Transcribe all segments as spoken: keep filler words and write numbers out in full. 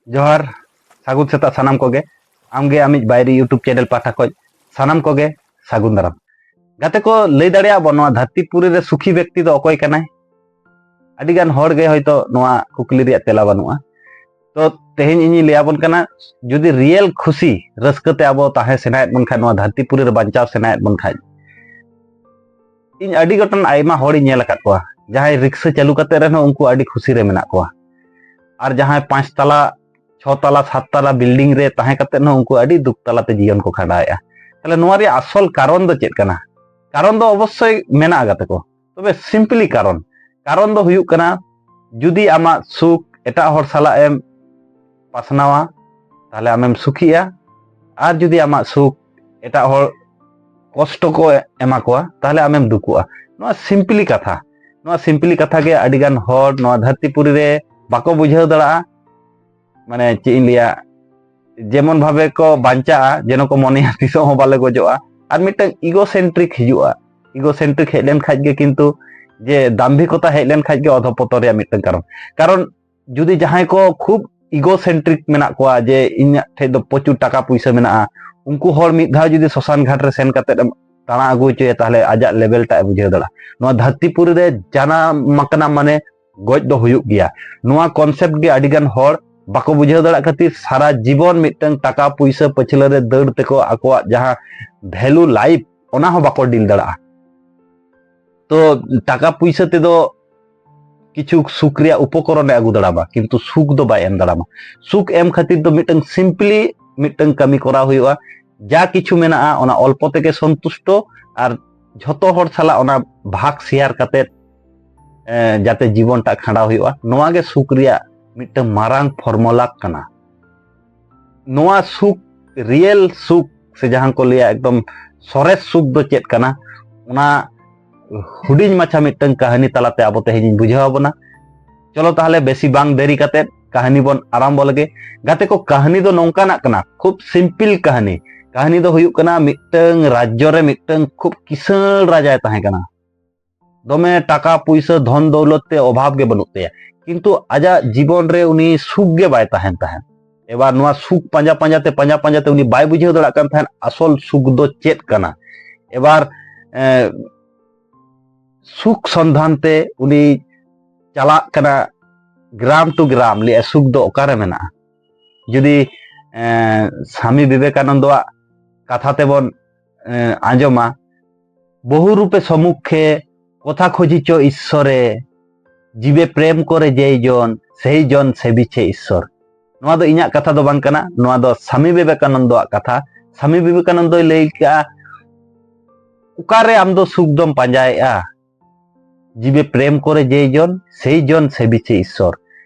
ᱡᱚᱦᱟᱨ, ᱥᱟᱹᱜᱩᱱ ᱥᱮᱛᱟᱜ ᱥᱟᱱᱟᱢ ᱠᱚᱜᱮ᱾ ᱟᱢᱜᱮ ᱟᱢᱤᱡ ᱵᱟᱭᱨᱤ YouTube ᱪᱮᱱᱮᱞ ᱯᱟᱦᱴᱟ ᱠᱷᱚᱱ ᱥᱟᱱᱟᱢ ᱠᱚᱜᱮ ᱥᱟᱹᱜᱩᱱ ᱫᱟᱨᱟᱢ᱾ ᱜᱟᱛᱮ ᱠᱚ, ᱞᱟᱹᱭ ᱫᱟᱲᱮᱭᱟᱜᱼᱟ ᱵᱚᱱ ᱱᱚᱣᱟ ᱫᱷᱟᱹᱨᱛᱤ ᱯᱩᱨᱤ ᱨᱮ ᱥᱩᱠᱷᱤ ᱵᱮᱠᱛᱤ ᱫᱚ ᱚᱠᱚᱭ ᱠᱟᱱᱟᱭ? ᱟᱹᱰᱤ ᱜᱟᱱ ᱦᱚᱲ ᱜᱮ ᱦᱚᱭᱛᱳ ᱱᱚᱣᱟ ᱠᱩᱠᱞᱤ ᱨᱮᱭᱟᱜ ᱛᱮᱞᱟ ᱵᱟᱹᱱᱩᱜᱼᱟ᱾ ᱛᱚ ᱛᱮᱦᱮᱧ ᱤᱧᱤᱧ ᱞᱟᱹᱭ ᱟᱵᱚᱱ ᱠᱟᱱᱟ, ᱡᱩᱫᱤ ᱨᱤᱭᱮᱞ ᱠᱷᱩᱥᱤ ᱨᱟᱹᱥᱠᱟᱹ ᱛᱮ ᱟᱵᱚ ᱛᱟᱦᱮᱸ ᱥᱟᱱᱟᱭᱮᱫ ᱵᱚᱱ ᱠᱷᱟᱱ, ᱱᱚᱣᱟ ᱫᱷᱟᱹᱨᱛᱤ ᱯᱩᱨᱤ ᱨᱮ ᱵᱟᱧᱪᱟᱣ ᱥᱟᱱᱟᱭᱮᱫ ᱵᱚᱱ ᱠᱷᱟᱱ, ᱤᱧ ᱟᱹᱰᱤ ᱜᱚᱴᱟᱝ ᱟᱭᱢᱟ ᱦᱚᱲᱤᱧ ᱧᱮᱞ ᱟᱠᱟᱫ ᱠᱚᱣᱟ, ᱡᱟᱦᱟᱸᱭ ᱨᱤᱠᱥᱟᱹ ᱪᱟᱹᱞᱩ ᱠᱟᱛᱮ ᱨᱮᱦᱚᱸ ᱩᱱᱠᱩ ᱟᱹᱰᱤ ᱠᱷᱩᱥᱤ ᱨᱮ ᱢᱮᱱᱟᱜ ᱠᱚᱣᱟ, ᱟᱨ ᱡᱟᱦᱟᱸᱭ ᱯᱟᱸᱪ ᱛᱟᱞᱟ, ᱪᱷᱚ ᱛᱟᱞᱟ, ᱥᱟᱛ ᱛᱟᱞᱟ ᱵᱤᱞᱰᱤᱝ ᱨᱮ ᱛᱟᱦᱮᱸ ᱠᱟᱛᱮ ᱦᱚᱸ ᱩᱱᱠᱩ ᱟᱹᱰᱤ ᱫᱩᱠ ᱛᱟᱞᱟᱛᱮ ᱡᱤᱭᱚᱱ ᱠᱚ ᱠᱷᱟᱸᱰᱟᱣᱮᱫᱼᱟ᱾ ᱛᱟᱦᱞᱮ ᱱᱚᱣᱟ ᱨᱮᱭᱟᱜ ᱟᱥᱚᱞ ᱠᱟᱨᱚᱱ ᱫᱚ ᱪᱮᱫ ᱠᱟᱱᱟ? ᱠᱟᱨᱚᱱ ᱫᱚ ᱚᱵᱚᱥᱥᱳᱭ ᱢᱮᱱᱟᱜᱼᱟ ᱜᱟᱛᱮ ᱠᱚ, ᱛᱚᱵᱮ ᱥᱤᱢᱯᱞᱤ ᱠᱟᱨᱚᱱ, ᱠᱟᱨᱚᱱ ᱫᱚ ᱦᱩᱭᱩᱜ ᱠᱟᱱᱟ, ᱡᱩᱫᱤ ᱟᱢᱟᱜ ᱥᱩᱠ ᱮᱴᱟᱜ ᱦᱚᱲ ᱥᱟᱞᱟᱜ ᱮᱢ ᱯᱟᱥᱱᱟᱣᱟ, ᱛᱟᱦᱞᱮ ᱟᱢᱮᱢ ᱥᱩᱠᱷᱤᱜᱼᱟ, ᱟᱨ ᱡᱩᱫᱤ ᱟᱢᱟᱜ ᱥᱩᱠ ᱮᱴᱟᱜ ᱦᱚᱲ ᱠᱚᱥᱴᱚ ᱠᱚ ᱮᱢᱟ ᱠᱚᱣᱟ, ᱛᱟᱦᱞᱮ ᱟᱢᱮᱢ ᱫᱩᱠᱩᱜᱼᱟ᱾ ᱱᱚᱣᱟ ᱥᱤᱢᱯᱞᱤ ᱠᱟᱛᱷᱟ, ᱱᱚᱣᱟ ᱥᱤᱢᱯᱞᱤ ᱠᱟᱛᱷᱟ ᱜᱮ ᱟᱹᱰᱤ ᱜᱟᱱ ᱦᱚᱲ ᱱᱚᱣᱟ ᱫᱷᱟᱹᱨᱛᱤ ᱯᱩᱨᱤ ᱨᱮ ᱵᱟᱠᱚ ᱵᱩᱡᱷᱟᱹᱣ ᱫᱟᱲᱮᱭᱟᱜᱼᱟ᱾ ᱢᱟᱱᱮ ᱪᱮᱫ ᱤᱧ ᱞᱟᱹᱭᱟ, ᱡᱮᱢᱚᱱ ᱵᱷᱟᱵᱮ ᱠᱚ ᱵᱟᱧᱪᱟᱜᱼᱟ, ᱡᱮᱱᱚ ᱠᱚ ᱢᱚᱱᱮᱭᱟ ᱛᱤᱥᱚᱜ ᱦᱚᱸ ᱵᱟᱞᱮ ᱜᱚᱡᱚᱜᱼᱟ᱾ ᱟᱨ ᱢᱤᱫᱴᱟᱝ ᱤᱜᱳ ᱥᱮᱱᱴᱨᱤᱠ ᱦᱤᱡᱩᱜᱼᱟ᱾ ᱤᱜᱳ ᱥᱮᱱᱴᱨᱤᱠ ᱦᱮᱡ ᱞᱮᱱᱠᱷᱟᱡ ᱜᱮ ᱠᱤᱱᱛᱩ, ᱡᱮ ᱫᱟᱢᱵᱷᱤᱠᱚᱛᱟ ᱦᱮᱡ ᱞᱮᱱᱠᱷᱟᱡ ᱜᱮ ᱚᱫᱷᱚᱯᱚᱛᱚᱱ ᱨᱮᱭᱟᱜ ᱢᱤᱫᱴᱟᱝ ᱠᱟᱨᱚᱱ᱾ ᱠᱟᱨᱚᱱ ᱡᱩᱫᱤ ᱡᱟᱦᱟᱸᱭ ᱠᱚ ᱠᱷᱩᱵ ᱤᱜᱳ ᱥᱮᱱᱴᱨᱤᱠ ᱢᱮᱱᱟᱜ ᱠᱚᱣᱟ, ᱡᱮ ᱤᱧᱟᱹᱜ ᱴᱷᱮᱡ ᱫᱚ ᱯᱨᱚᱪᱩᱨ ᱴᱟᱠᱟ ᱯᱩᱭᱥᱟᱹ ᱢᱮᱱᱟᱜᱼᱟ, ᱩᱱᱠᱩ ᱦᱚᱲ ᱢᱤᱫ ᱫᱷᱟᱣ ᱡᱩᱫᱤ ᱥᱚᱥᱟᱱ ᱜᱷᱟᱴ ᱨᱮ ᱥᱮᱱ ᱠᱟᱛᱮᱫ ᱮᱢ ᱫᱟᱬᱟ ᱟᱹᱜᱩ ᱦᱚᱪᱚᱭᱟ, ᱛᱟᱦᱞᱮ ᱟᱡᱟᱜ ᱞᱮᱵᱮᱞ ᱴᱟᱜ ᱮ ᱵᱩᱡᱷᱟᱹᱣ ᱫᱟᱲᱮᱭᱟᱜᱼᱟ᱾ ᱱᱚᱣᱟ ᱫᱷᱟᱹᱨᱛᱤ ᱯᱩᱨᱤ ᱨᱮ ᱡᱟᱱᱟᱢ ᱟᱠᱟᱱᱟ ᱢᱟᱱᱮ ᱜᱚᱡ ᱫᱚ ᱦᱩᱭᱩᱜ ᱜᱮᱭᱟ᱾ ᱱᱚᱣᱟ ᱠᱚᱱᱥᱮᱯᱴ ᱜᱮ ᱟᱹᱰᱤ ᱜᱟᱱ ᱦᱚᱲ ᱵᱟᱠᱚ ᱵᱩᱡᱷᱟᱹᱣ ᱫᱟᱲᱮᱭᱟᱜ ᱠᱷᱟᱹᱛᱤᱨ ᱥᱟᱨᱟ ᱡᱤᱵᱚᱱ ᱢᱤᱫᱴᱟᱝ ᱴᱟᱠᱟ ᱯᱩᱭᱥᱟᱹ ᱯᱟᱹᱪᱷᱞᱟᱹ ᱨᱮ ᱫᱟᱹᱲ ᱛᱮᱠᱚ ᱟᱠᱚᱣᱟᱜ ᱡᱟᱦᱟᱸ ᱵᱷᱮᱞᱩ ᱞᱟᱭᱤᱯᱷ, ᱚᱱᱟ ᱦᱚᱸ ᱵᱟᱠᱚ ᱰᱤᱞ ᱫᱟᱲᱮᱭᱟᱜᱼᱟ᱾ ᱛᱚ ᱴᱟᱠᱟ ᱯᱩᱭᱥᱟᱹ ᱛᱮᱫᱚ ᱠᱤᱪᱷᱩ ᱥᱩᱠ ᱨᱮᱭᱟᱜ ᱩᱯᱚᱠᱚᱨᱚᱱᱮ ᱟᱹᱜᱩ ᱫᱟᱲᱮᱭᱟᱢᱟ, ᱠᱤᱱᱛᱩ ᱥᱩᱠ ᱫᱚ ᱵᱟᱭ ᱮᱢ ᱫᱟᱲᱮᱭᱟᱢᱟ᱾ ᱥᱩᱠ ᱮᱢ ᱠᱷᱟᱹᱛᱤᱨ ᱫᱚ ᱢᱤᱫᱴᱟᱝ ᱥᱤᱢᱯᱞᱤ ᱢᱤᱫᱴᱟᱝ ᱠᱟᱹᱢᱤ ᱠᱚᱨᱟᱣ ᱦᱩᱭᱩᱜᱼᱟ᱾ ᱡᱟ ᱠᱤᱪᱷᱩ ᱢᱮᱱᱟᱜᱼᱟ, ᱚᱱᱟ ᱚᱞᱯᱚ ᱛᱮᱜᱮ ᱥᱚᱱᱛᱩᱥᱴᱚ, ᱟᱨ ᱡᱷᱚᱛᱚ ᱦᱚᱲ ᱥᱟᱞᱟᱜ ᱚᱱᱟ ᱵᱷᱟᱜᱽ ᱥᱮᱭᱟᱨ ᱠᱟᱛᱮᱫ, ᱮ, ᱡᱟᱛᱮ ᱡᱤᱵᱚᱱ ᱴᱟᱜ ᱠᱷᱟᱸᱰᱟᱣ ᱦᱩᱭᱩᱜᱼᱟ, ᱱᱚᱣᱟ ᱜᱮ ᱥᱩᱠ ᱨᱮᱭᱟᱜ ᱢᱤᱫᱴᱟᱝ ᱢᱟᱨᱟᱝ ᱯᱷᱚᱨᱢᱩᱞᱟ ᱠᱟᱱᱟ᱾ ᱱᱚᱣᱟ ᱥᱩᱠ, ᱨᱤᱭᱮᱞ ᱥᱩᱠ, ᱥᱮ ᱡᱟᱦᱟᱸ ᱠᱚ ᱞᱟᱹᱭᱟ ᱮᱠᱫᱚᱢ ᱥᱚᱨᱮᱥ ᱥᱩᱠ ᱫᱚ ᱪᱮᱫ ᱠᱟᱱᱟ, ᱚᱱᱟ ᱦᱩᱰᱤᱧ ᱢᱟᱪᱷᱟ ᱢᱤᱫᱴᱟᱝ ᱠᱟᱹᱦᱱᱤ ᱛᱟᱞᱟᱛᱮ ᱟᱵᱚ ᱛᱮᱦᱮᱧ ᱤᱧ ᱵᱩᱡᱷᱟᱹᱣ ᱟᱵᱚᱱᱟ᱾ ᱪᱚᱞᱚ ᱛᱟᱦᱞᱮ ᱵᱮᱥᱤ ᱵᱟᱝ ᱫᱮᱨᱤ ᱠᱟᱛᱮᱫ ᱠᱟᱹᱦᱱᱤ ᱵᱚᱱ ᱟᱨᱟᱢᱵᱚ ᱞᱮᱜᱮ᱾ ᱜᱟᱛᱮ ᱠᱚ, ᱠᱟᱹᱦᱱᱤ ᱫᱚ ᱱᱚᱝᱠᱟᱱᱟᱜ ᱠᱟᱱᱟ, ᱠᱷᱩᱵ ᱥᱤᱢᱯᱤᱞ ᱠᱟᱹᱦᱱᱤ᱾ ᱠᱟᱹᱦᱱᱤ ᱫᱚ ᱦᱩᱭᱩᱜ ᱠᱟᱱᱟ, ᱢᱤᱫᱴᱟᱝ ᱨᱟᱡᱽᱡᱚ ᱨᱮ ᱢᱤᱫᱴᱟᱝ ᱠᱷᱩᱵ ᱠᱤᱥᱟᱹᱬ ᱨᱟᱡᱟᱭ ᱛᱟᱦᱮᱸ ᱠᱟᱱᱟ᱾ ᱫᱚᱢᱮ ᱴᱟᱠᱟ ᱯᱩᱭᱥᱟᱹ ᱫᱷᱚᱱ ᱫᱚᱣᱞᱚᱛ ᱛᱮ ᱚᱵᱷᱟᱵᱽ ᱜᱮ ᱵᱟᱹᱱᱩᱜ ᱛᱟᱭᱟ, ᱠᱤᱱᱛᱩ ᱟᱡᱟᱜ ᱡᱤᱵᱚᱱ ᱨᱮ ᱩᱱᱤ ᱥᱩᱠ ᱜᱮ ᱵᱟᱭ ᱛᱟᱦᱮᱱ ᱛᱟᱦᱮᱸᱫ᱾ ᱮᱵᱟᱨ ᱱᱚᱣᱟ ᱥᱩᱠ ᱯᱟᱸᱡᱟ ᱯᱟᱸᱡᱟ ᱛᱮ ᱯᱟᱸᱡᱟ ᱯᱟᱸᱡᱟ ᱛᱮ ᱩᱱᱤ ᱵᱟᱭ ᱵᱩᱡᱷᱟᱹᱣ ᱫᱟᱲᱮᱭᱟᱜ ᱠᱟᱱ ᱛᱟᱦᱮᱸᱫ ᱟᱥᱚᱞ ᱥᱩᱠ ᱫᱚ ᱪᱮᱫ ᱠᱟᱱᱟ᱾ ᱮᱵᱟᱨ ᱮ, ᱥᱩᱠ ᱥᱚᱱᱫᱷᱟᱱ ᱛᱮ ᱩᱱᱤ ᱪᱟᱞᱟᱜ ᱠᱟᱱᱟ ᱜᱨᱟᱢ ᱴᱩ ᱜᱨᱟᱢ, ᱞᱟᱹᱭᱟ ᱥᱩᱠ ᱫᱚ ᱚᱠᱟᱨᱮ ᱢᱮᱱᱟᱜᱼᱟ᱾ ᱡᱩᱫᱤ ᱮ, ᱥᱟᱢᱤ ᱵᱤᱵᱮᱠᱟᱱᱚᱱᱫᱚᱣᱟᱜ ᱠᱟᱛᱷᱟ ᱛᱮᱵᱚᱱ ᱮ, ᱟᱸᱡᱚᱢᱟ, বহু রূপে সম্মুখে কথা খুঁজিছ ঈশ্বরে, জীবে প্রেম করে যেই জন, সেই জন সেবিছে ঈশ্বর। ᱱᱚᱣᱟ ᱫᱚ ᱤᱧᱟᱹᱜ ᱠᱟᱛᱷᱟ ᱫᱚ ᱵᱟᱝ ᱠᱟᱱᱟ, ᱱᱚᱣᱟ ᱫᱚ ᱥᱟᱢᱤ ᱵᱤᱵᱮᱠᱟᱱᱚᱱᱫᱚᱣᱟᱜ ᱠᱟᱛᱷᱟ᱾ ᱥᱟᱢᱤ ᱵᱤᱵᱮᱠᱟᱱᱚᱱᱫᱚᱭ ᱞᱟᱹᱭ ᱠᱟᱜᱼᱟ, ᱚᱠᱟᱨᱮ ᱟᱢ ᱫᱚ ᱥᱩᱠ ᱫᱚᱢ ᱯᱟᱸᱡᱟᱭᱮᱜᱼᱟ? জীবে প্রেম করে যেই জন, সেই জন সেবিছে ঈশ্বর।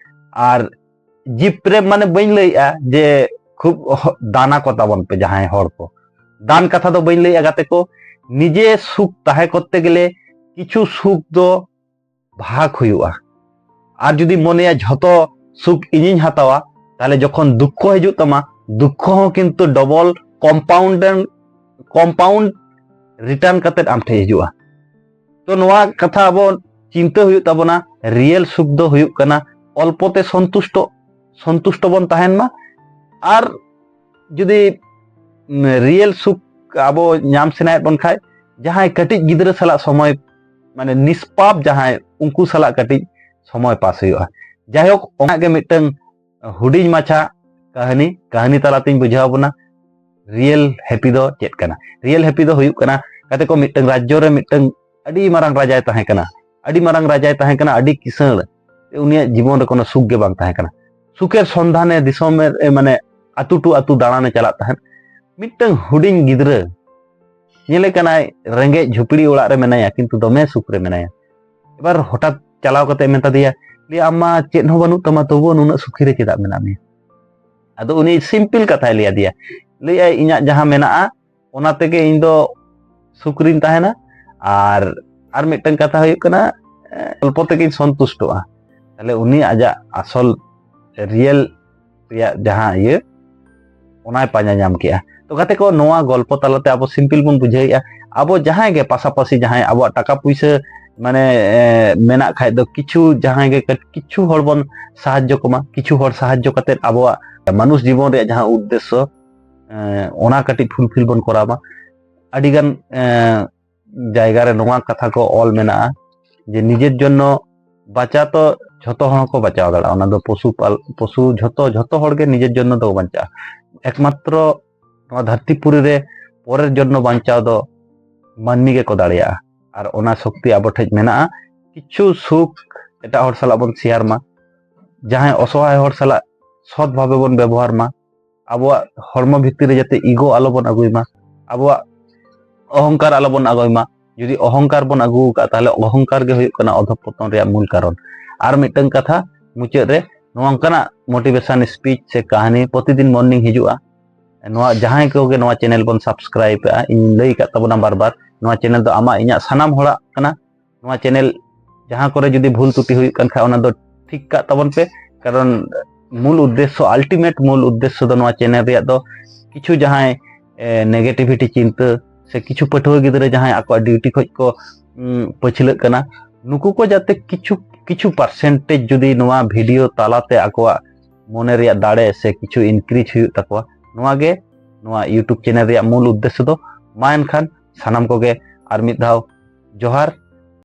ᱟᱨ ᱡᱤᱵ ᱯᱨᱮᱢ ᱢᱟᱱᱮ ᱵᱟᱹᱧ ᱞᱟᱹᱭᱮᱜᱼᱟ ᱡᱮ ᱠᱷᱩᱵ ᱦᱚ-, ᱫᱟᱱᱟ ᱠᱚ ᱛᱟᱵᱚᱱ ᱯᱮ ᱡᱟᱦᱟᱸᱭ ᱦᱚᱲ ᱠᱚ, ᱫᱟᱱ ᱠᱟᱛᱷᱟ ᱫᱚ ᱵᱟᱹᱧ ᱞᱟᱹᱭᱮᱜᱼᱟ ᱜᱟᱛᱮ ᱠᱚ᱾ ᱱᱤᱡᱮ ᱥᱩᱠ ᱛᱟᱦᱮᱸ ᱠᱚᱨᱛᱮ ᱜᱮᱞᱮ ᱠᱤᱪᱷᱩ ᱥᱩᱠ ᱫᱚ ᱵᱷᱟᱜᱽ ᱦᱩᱭᱩᱜᱼᱟ᱾ ᱟᱨ ᱡᱩᱫᱤ ᱢᱚᱱᱮᱭᱟ ᱡᱷᱚᱛᱚ ᱥᱩᱠ ᱤᱧᱤᱧ ᱦᱟᱛᱟᱣᱟ, ᱛᱟᱦᱞᱮ ᱡᱚᱠᱷᱚᱱ ᱫᱩᱠᱠᱷᱚ ᱦᱤᱡᱩᱜ ᱛᱟᱢᱟ, ᱫᱩᱠᱠᱷᱚ ᱦᱚᱸ ᱠᱤᱱᱛᱩ ᱰᱚᱵᱚᱞ ᱠᱚᱢᱯᱟᱣᱩᱱᱰ ᱠᱚᱢᱯᱟᱣᱩᱱᱰ ᱨᱤᱴᱟᱨᱱ ᱠᱟᱛᱮᱫ ᱟᱢ ᱴᱷᱮᱱ ᱦᱤᱡᱩᱜᱼᱟ᱾ ᱛᱚ ᱱᱚᱣᱟ ᱠᱟᱛᱷᱟ ᱟᱵᱚ ᱪᱤᱱᱛᱟᱹ ᱦᱩᱭᱩᱜ ᱛᱟᱵᱚᱱᱟ, ᱨᱤᱭᱮᱞ ᱥᱩᱠ ᱫᱚ ᱦᱩᱭᱩᱜ ᱠᱟᱱᱟ ᱚᱞᱯᱚ ᱛᱮ ᱥᱚᱱᱛᱩᱥᱴᱚ, ᱥᱚᱱᱛᱩᱥᱴᱚ ᱵᱚᱱ ᱛᱟᱦᱮᱱ ᱢᱟ᱾ ᱟᱨ ᱡᱩᱫᱤ ᱨᱤᱭᱮᱞ ᱥᱩᱠ ᱟᱵᱚ ᱧᱟᱢ ᱥᱟᱱᱟᱭᱮᱫ ᱵᱚᱱ ᱠᱷᱟᱡ, ᱡᱟᱦᱟᱸᱭ ᱠᱟᱹᱴᱤᱡ ᱜᱤᱫᱽᱨᱟᱹ ᱥᱟᱞᱟᱜ ᱥᱚᱢᱚᱭ, ᱢᱟᱱᱮ ᱱᱤᱥᱯᱟᱯ ᱡᱟᱦᱟᱸᱭ, ᱩᱱᱠᱩ ᱥᱟᱞᱟᱜ ᱠᱟᱹᱴᱤᱡ ᱥᱚᱢᱚᱭ ᱯᱟᱥ ᱦᱩᱭᱩᱜᱼᱟ᱾ ᱡᱟᱭᱦᱳᱠ, ᱚᱱᱟ ᱜᱮ ᱢᱤᱫᱴᱟᱝ ᱦᱩᱰᱤᱧ ᱢᱟᱪᱷᱟ ᱠᱟᱹᱦᱱᱤ, ᱠᱟᱹᱦᱱᱤ ᱛᱟᱞᱟᱛᱤᱧ ᱵᱩᱡᱷᱟᱹᱣ ᱟᱵᱚᱱᱟ᱾ ᱨᱤᱭᱮᱞ ᱦᱮᱯᱤ ᱫᱚ ᱪᱮᱫ ᱠᱟᱱᱟ? ᱨᱤᱭᱮᱞ ᱦᱮᱯᱤ ᱫᱚ ᱦᱩᱭᱩᱜ ᱠᱟᱱᱟ, ᱜᱟᱛᱮ ᱠᱚ, ᱢᱤᱫᱴᱟᱝ ᱨᱟᱡᱽᱡᱚ ᱨᱮ ᱢᱤᱫᱴᱟᱝ ᱟᱹᱰᱤ ᱢᱟᱨᱟᱝ ᱨᱟᱡᱟᱭ ᱛᱟᱦᱮᱸ ᱠᱟᱱᱟ, ᱟᱹᱰᱤ ᱢᱟᱨᱟᱝ ᱨᱟᱡᱟᱭ ᱛᱟᱦᱮᱸ ᱠᱟᱱᱟ, ᱟᱹᱰᱤ ᱠᱤᱥᱟᱹᱬ᱾ ᱩᱱᱤᱭᱟᱜ ᱡᱤᱵᱚᱱ ᱨᱮ ᱠᱳᱱᱳ ᱥᱩᱠ ᱜᱮ ᱵᱟᱝ ᱛᱟᱦᱮᱸ ᱠᱟᱱᱟ᱾ ᱥᱩᱠᱮᱨ ᱥᱚᱱᱫᱷᱟᱱᱮ ᱫᱤᱥᱚᱢ ᱮ, ᱢᱟᱱᱮ ᱟᱹᱛᱩ ᱴᱩ ᱟᱹᱛᱩ ᱫᱟᱬᱟᱱᱮ ᱪᱟᱞᱟᱜ ᱛᱟᱦᱮᱸᱫ᱾ ᱢᱤᱫᱴᱟᱝ ᱦᱩᱰᱤᱧ ᱜᱤᱫᱽᱨᱟᱹ ᱧᱮᱞᱮ ᱠᱟᱱᱟᱭ, ᱨᱮᱸᱜᱮᱡ ᱡᱷᱩᱯᱲᱤ ᱚᱲᱟᱜ ᱨᱮ ᱢᱮᱱᱟᱭᱟ, ᱠᱤᱱᱛᱩ ᱫᱚᱢᱮ ᱥᱩᱠ ᱨᱮ ᱢᱮᱱᱟᱭᱟ᱾ ᱮᱵᱟᱨ ᱦᱚᱴᱟᱛ ᱪᱟᱞᱟᱣ ᱠᱟᱛᱮ ᱢᱮᱛᱟ ᱫᱮᱭᱟ, ᱞᱟᱹᱭᱟ, "ᱟᱢ ᱢᱟ ᱪᱮᱫ ᱦᱚᱸ ᱵᱟᱹᱱᱩᱜ ᱛᱟᱢᱟ, ᱛᱚᱵᱩ ᱱᱩᱱᱟᱹᱜ ᱥᱩᱠᱷᱤ ᱨᱮ ᱪᱮᱫᱟᱜ ᱢᱮᱱᱟᱜ ᱢᱮᱭᱟ?" ᱟᱫᱚ ᱩᱱᱤ ᱥᱤᱢᱯᱤᱞ ᱠᱟᱛᱷᱟᱭ ᱞᱟᱹᱭ ᱟᱫᱮᱭᱟ, ᱞᱟᱹᱭᱟᱭ, "ᱤᱧᱟᱹᱜ ᱡᱟᱦᱟᱸ ᱢᱮᱱᱟᱜᱼᱟ, ᱚᱱᱟ ᱛᱮᱜᱮ ᱤᱧ ᱫᱚ ᱥᱩᱠ ᱨᱤᱧ ᱛᱟᱦᱮᱱᱟ, ᱟᱨ, ᱟᱨ ᱢᱤᱫᱴᱟᱝ ᱠᱟᱛᱷᱟ ᱦᱩᱭᱩᱜ ᱠᱟᱱᱟ, ᱮ, ᱚᱞᱯᱚ ᱛᱮᱜᱮᱧ ᱥᱚᱱᱛᱩᱥᱴᱚᱜᱼᱟ᱾" ᱛᱟᱦᱞᱮ ᱩᱱᱤ ᱟᱡᱟᱜ ᱟᱥᱚᱞ ᱨᱤᱭᱮᱞ ᱨᱮᱭᱟᱜ ᱡᱟᱦᱟᱸ ᱤᱭᱟᱹ, ᱚᱱᱟᱭ ᱯᱟᱸᱡᱟ ᱧᱟᱢ ᱠᱮᱜᱼᱟ᱾ ᱛᱚ ᱜᱟᱛᱮ ᱠᱚ, ᱱᱚᱣᱟ ᱜᱚᱞᱯᱚ ᱛᱟᱞᱟᱛᱮ ᱟᱵᱚ ᱥᱤᱢᱯᱤᱞ ᱵᱚᱱ ᱵᱩᱡᱷᱟᱹᱣᱮᱫᱼᱟ, ᱟᱵᱚ ᱡᱟᱦᱟᱸᱭ ᱜᱮ ᱯᱟᱥᱟᱯᱟᱥᱤ ᱡᱟᱦᱟᱸᱭ ᱟᱵᱚᱣᱟᱜ ᱴᱟᱠᱟ ᱯᱩᱭᱥᱟᱹ ᱢᱟᱱᱮ ᱢᱮᱱᱟᱜ ᱠᱷᱟᱡ ᱫᱚ ᱠᱤᱪᱷᱩ ᱡᱟᱦᱟᱸᱭ ᱜᱮ ᱠᱟᱹᱴ- ᱠᱤᱪᱷᱩ ᱦᱚᱲ ᱵᱚᱱ ᱥᱟᱦᱟᱡᱽᱡᱚ ᱠᱚᱢᱟ, ᱠᱤᱪᱷᱩ ᱦᱚᱲ ᱥᱟᱦᱟᱡᱽᱡᱚ ᱠᱟᱛᱮ ᱟᱵᱚᱣᱟᱜ ᱢᱟᱱᱩᱥ ᱡᱤᱵᱚᱱ ᱨᱮᱭᱟᱜ ᱡᱟᱦᱟᱸ ᱩᱫᱽᱫᱮᱥᱥᱚ ᱚᱱᱟ ᱠᱟᱹᱴᱤᱡ ᱯᱷᱩᱞᱯᱷᱤᱞ ᱵᱚᱱ ᱠᱚᱨᱟᱣ ᱢᱟ᱾ ᱟᱹᱰᱤᱜᱟᱱ ᱡᱟᱭᱜᱟ ᱨᱮ ᱱᱚᱣᱟ ᱠᱟᱛᱷᱟ ᱠᱚ ᱚᱞ ᱢᱮᱱᱟᱜᱼᱟ ᱡᱮ ᱱᱤᱡᱮᱨ ᱡᱚᱱᱱᱚ ᱵᱟᱸᱪᱟ ᱛᱚ ᱡᱷᱚᱛᱚ ᱦᱚᱲ ᱦᱚᱸᱠᱚ ᱵᱟᱸᱪᱟᱣ ᱫᱟᱲᱮᱭᱟᱜᱼᱟ, ᱚᱱᱟ ᱫᱚ ᱯᱚᱥᱩ ᱯᱟᱞ ᱯᱚᱥᱩ ᱡᱷᱚᱛᱚ ᱡᱷᱚᱛᱚ ᱦᱚᱲ ᱜᱮ ᱱᱤᱡᱮᱨ ᱡᱚᱱᱱᱚ ᱫᱚ ᱵᱟᱧᱪᱟᱜᱼᱟ᱾ ᱮᱠᱢᱟᱛᱨᱚ ᱱᱚᱣᱟ ᱫᱷᱟᱹᱨᱛᱤ ᱯᱩᱨᱤ ᱨᱮ ᱯᱚᱨᱮᱨ ᱡᱚᱱᱢᱚ ᱵᱟᱧᱪᱟᱣ ᱫᱚ ᱢᱟᱹᱱᱢᱤ ᱜᱮᱠᱚ ᱫᱟᱲᱮᱭᱟᱜᱼᱟ᱾ ᱟᱨ ᱚᱱᱟ ᱥᱚᱠᱛᱤ ᱟᱵᱚ ᱴᱷᱮᱱ ᱢᱮᱱᱟᱜᱼᱟ᱾ ᱠᱤᱪᱷᱩ ᱥᱩᱠ ᱮᱴᱟᱜ ᱦᱚᱲ ᱥᱟᱞᱟᱜ ᱵᱚᱱ ᱥᱮᱭᱟᱨ ᱢᱟ, ᱡᱟᱦᱟᱸᱭ ᱚᱥᱚᱦᱟᱭ ᱦᱚᱲ ᱥᱟᱞᱟᱜ ᱥᱚᱛ ᱵᱷᱟᱵᱮ ᱵᱚᱱ ᱵᱮᱵᱚᱦᱟᱨ ᱢᱟ, ᱟᱵᱚᱣᱟᱜ ᱦᱚᱲᱢᱚ ᱵᱷᱤᱛᱤᱨ ᱨᱮ ᱡᱟᱛᱮ ᱤᱜᱳ ᱟᱞᱚ ᱵᱚᱱ ᱟᱹᱜᱩᱭ ᱢᱟ, ᱟᱵᱚᱣᱟᱜ ᱚᱦᱚᱝᱠᱟᱨ ᱟᱞᱚ ᱵᱚᱱ ᱟᱹᱜᱩᱭ ᱢᱟ᱾ ᱡᱩᱫᱤ ᱚᱦᱚᱝᱠᱟᱨ ᱵᱚᱱ ᱟᱹᱜᱩ ᱟᱠᱟᱫ, ᱛᱟᱦᱚᱞᱮ ᱚᱦᱚᱝᱠᱟᱨ ᱜᱮ ᱦᱩᱭᱩᱜ ᱠᱟᱱᱟ ᱚᱫᱷᱚᱯᱚᱛᱚᱱ ᱨᱮᱭᱟᱜ ᱢᱩᱞ ᱠᱟᱨᱚᱱ᱾ ᱟᱨ ᱢᱤᱫᱴᱟᱝ ᱠᱟᱛᱷᱟ ᱢᱩᱪᱟᱹᱫ ᱨᱮ, ᱱᱚᱝᱠᱟᱱᱟᱜ ᱢᱳᱴᱤᱵᱷᱮᱥᱚᱱ ᱥᱯᱤᱪ ᱥᱮ ᱠᱟᱹᱦᱱᱤ ᱯᱨᱚᱛᱤᱫᱤᱱ ᱢᱚᱨᱱᱤᱝ ᱦᱤᱡᱩᱜᱼᱟ᱾ ᱱᱚᱣᱟ ᱡᱟᱦᱟᱸᱭ ᱠᱚᱜᱮ ᱱᱚᱣᱟ ᱪᱮᱱᱮᱞ ᱵᱚᱱ ᱥᱟᱵᱥᱠᱨᱟᱭᱤᱵ ᱮᱫᱟ, ᱤᱧ ᱞᱟᱹᱭ ᱟᱠᱟᱫ ᱛᱟᱵᱚᱱᱟ ᱵᱟᱨ ᱵᱟᱨ, ᱱᱚᱣᱟ ᱪᱮᱱᱮᱞ ᱫᱚ ᱟᱢᱟᱜ ᱤᱧᱟᱹᱜ ᱥᱟᱱᱟᱢ ᱦᱚᱲᱟᱜ ᱠᱟᱱᱟ᱾ ᱱᱚᱣᱟ ᱪᱮᱱᱮᱞ ᱡᱟᱦᱟᱸ ᱠᱚᱨᱮ ᱡᱩᱫᱤ ᱵᱷᱩᱞ ᱛᱩᱴᱤ ᱦᱩᱭᱩᱜ ᱠᱟᱱ ᱠᱷᱟᱱ, ᱚᱱᱟ ᱫᱚ ᱴᱷᱤᱠ ᱠᱟᱜ ᱛᱟᱵᱚᱱ ᱯᱮ᱾ ᱠᱟᱨᱚᱱ ᱢᱩᱞ ᱩᱫᱽᱫᱮᱥᱥᱚ, ᱟᱞᱴᱤᱢᱮᱴ ᱢᱩᱞ ᱩᱫᱽᱫᱮᱥᱥᱚ ᱫᱚ ᱱᱚᱣᱟ ᱪᱮᱱᱮᱞ ᱨᱮᱭᱟᱜ ᱫᱚ ᱠᱤᱪᱷᱩ ᱡᱟᱦᱟᱸᱭ ᱱᱮᱜᱮᱴᱤᱵᱷᱤᱴᱤ ᱪᱤᱱᱛᱟᱹ ᱥᱮ ᱠᱤᱪᱷᱩ ᱯᱟᱹᱴᱷᱩᱣᱟᱹ ᱜᱤᱫᱽᱨᱟᱹ ᱡᱟᱦᱟᱸᱭ ᱟᱠᱚᱣᱟᱜ ᱰᱤᱭᱩᱴᱤ ᱠᱷᱚᱱ ᱠᱚ ᱯᱟᱹᱪᱷᱞᱟᱹᱜ ᱠᱟᱱᱟ, ᱱᱩᱠᱩ ᱠᱚ ᱡᱟᱛᱮ ᱠᱤᱪᱷᱩ ᱠᱤᱪᱷᱩ ᱯᱟᱨᱥᱮᱱᱴᱮᱡᱽ ᱡᱩᱫᱤ ᱱᱚᱣᱟ ᱵᱷᱤᱰᱤᱭᱳ ᱛᱟᱞᱟᱛᱮ ᱟᱠᱚᱣᱟᱜ ᱢᱚᱱᱮ ᱨᱮᱭᱟᱜ ᱫᱟᱲᱮ ᱥᱮ ᱠᱤᱪᱷᱩ ᱤᱱᱠᱨᱤᱡᱽ ᱦᱩᱭᱩᱜ ᱛᱟᱠᱚᱣᱟ, ᱱᱚᱣᱟ ᱜᱮ ᱱᱚᱣᱟ ᱭᱩᱴᱩᱵᱽ ᱪᱮᱱᱮᱞ ᱨᱮᱭᱟᱜ ᱢᱩᱞ ᱩᱫᱽᱫᱮᱥᱥᱚ ᱫᱚ᱾ ᱢᱟ ᱮᱱᱠᱷᱟᱱ ᱥᱟᱱᱟᱢ ᱠᱚᱜᱮ ᱟᱨ ᱢᱤᱫ ᱫᱷᱟᱣ ᱡᱚᱦᱟᱨ᱾